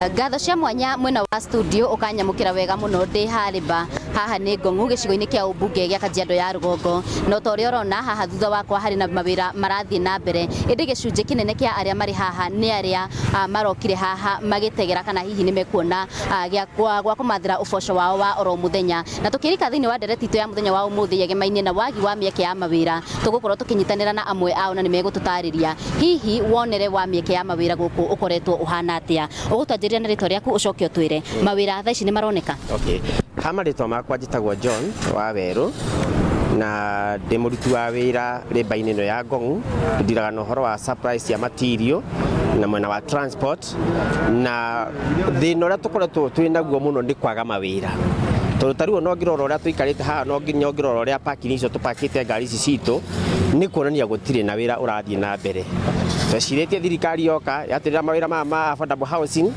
Ngatho cia mwanya mwena wa studio ũkanyamũkĩra wega mũno ndĩ harĩba haha nĩ Ngong'u gĩcigo-inĩ kĩa ũmbunge gĩa Kajiado ya rũgongo. Na ta ũrĩa ũrona haha thutha wakwa harĩ na mawĩra marathiĩ na mbere, ĩndĩ gĩcunjĩ kĩnene kĩa arĩa marĩ haha nĩ arĩa marokire haha magĩtegera kana hihi nĩ mekuona gĩa gwa kũmathĩra ũboco wao wa oro mũthenya. Na tũkĩrika thĩinĩ wa ndereti itũ ya mũthenya wa ũmũthĩ yegemainie na wagi wa mĩeke ya mawĩra, tũgũkorwo tũkĩnyitanĩra na amwe ao na nĩ megũtũtarĩria hihi wonere wa mĩeke ya mawĩra gũkũ ũkoretwo ũhana atĩa. Ũgũtwanjĩrĩria na rĩtwa rĩaku ũcoke ũtwĩre mawĩra thaa ici nĩ maroneka. Okay. Ha marĩtwa makwa njĩtagwo John wa Werũ na ndĩ mũruti wa wĩra rĩmba-inĩ ĩno ya Ngong'u. Ndiraga na ũhoro wa supply cia material na mwena wa transport, na thĩna ũrĩa tũkoretwo twĩ naguo mũno nĩ kwaga mawĩra, tondũ ta rĩu ona ũngĩrora ũrĩa tũikarĩte haha, no nginya ũngĩrora ũrĩa parking icio tũpakĩte ngari ici citũ, nĩ kuonania gũtirĩ na wĩra ũrathiĩ na mbere. Twecirĩtie thirikari yoka yatwĩrĩra mawĩra maya ma affordable housing,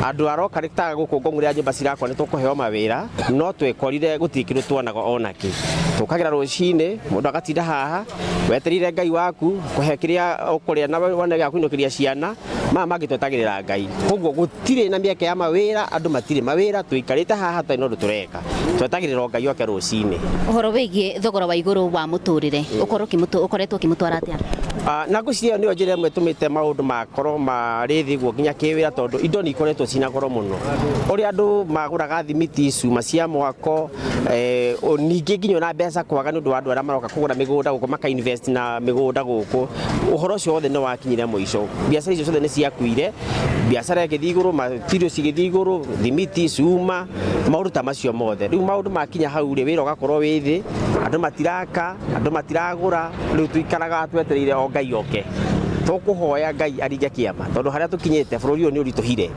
andũ aroka ta gũkũ Ngong'u rĩrĩa nyũmba cirakwo nĩ tũkũheo mawĩra, no twekorire gũtirĩ kĩndũ tuonaga ona kĩ. Tũkagĩra rũcinĩ mũndũ agatinda haha wetereire Ngai waku kũhe kĩrĩa ũkũrĩa na wone gĩa kũinũkĩria ciana, maya mangĩ twetagĩrĩra Ngai. Koguo gũtirĩ na mĩeke ya mawĩra, andũ matirĩ mawĩra, tũikarĩte haha tũtarĩ na ũndũ tũreka, twetagĩrĩra o Ngai oke rũcinĩ. Ũhoro wĩgiĩ thogora wa igũrũ wa mũtũrĩre ũkoretwo ũkĩmũtwara atĩa? Na ngwĩciria ĩyo nĩyo njĩra ĩmwe ĩtũmĩte maũndũ makorwo marĩ thĩ ũguo nginya kĩwĩra, tondũ indo nĩ ikoretwo ciĩna goro mũno. Ũrĩa andũ magũraga thimiti, cuma cia mwako, ningĩ nginya ona mbeca kwaga nĩ ũndũ wa andũ arĩa maroka kũgũra mĩgũnda gũkũ maka invest na mĩgũnda gũkũ, ũhoro ũcio wothe nĩ wakinyire mũico. Biacara icio ciothe nĩ ciakuire, biacara ĩgĩthiĩ igũrũ, material cigĩthiĩ igũrũ, thimiti, cuma, maũndũ ta macio mothe. Rĩu maũndũ makinya hau rĩ, wĩra ũgakorwo wĩ thĩ, andũ matiraka, andũ matiragũra, rĩu tũikaraga twetereire o Ngai oke. Tũkũhoya Ngai aringe kĩama, tondũ harĩa tũkinyĩte bũrũri ũyũ nĩ ũritũhire.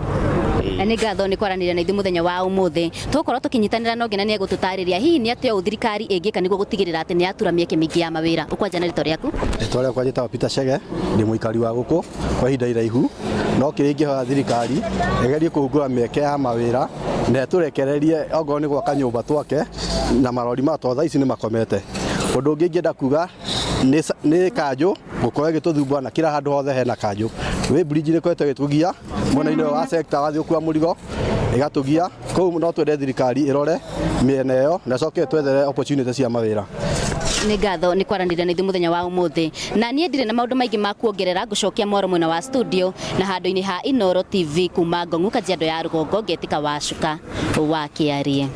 Na nĩ ngatho nĩ kwaranĩria na ithuĩ mũthenya wa ũmũthĩ. Tũgũkorwo tũkĩnyitanĩra na ũngĩ na nĩ egũtũtarĩria hihi nĩ atĩa ũũ thirikari ĩngĩka nĩguo gũtigĩrĩra atĩ nĩ yatura mĩeke mĩingĩ ya mawĩra. Ũkwanja na rĩtwa rĩaku? Rĩtwa rĩakwa njĩtagwo Peter Chege, ndĩ mũikari wa gũkũ kwa ihinda iraihu, no kĩrĩa ingĩhoya thirikari ĩgerie kũhingũra mĩeke ya mawĩra na ĩtũrekererie okorwo nĩ gwaka nyũmba twake na marori maya, tondũ thaa ici nĩ makomete. Ũndũ ũngĩ ingĩenda kuga nĩ kanjũ gũkorwo ĩgĩtũthumbũra na kila handũ hothe hena kanjũ. Wĩ bridge nĩ ĩkoretwo ĩgĩtũgia mwena-inĩ ũyũ wa sector wathiĩ gũkua mũrigo ĩgatũgia, koguo no twende thirikari ĩrore mĩena ĩyo na ĩcoke ĩtwethere opportunity cia mawĩra. Nĩ ngatho nĩ kwaranĩria na ithuĩ mũthenya wa ũmũthĩ, na niĩ ndirĩ na maũndũ maingĩ ma kuongerera, ngũcokia mwaro mwena wa studio na handũ-inĩ ha Inooro TV kuma Ngong'u, Kajiado ya rũgongo, ngetĩka Wacuka wa Kĩarie.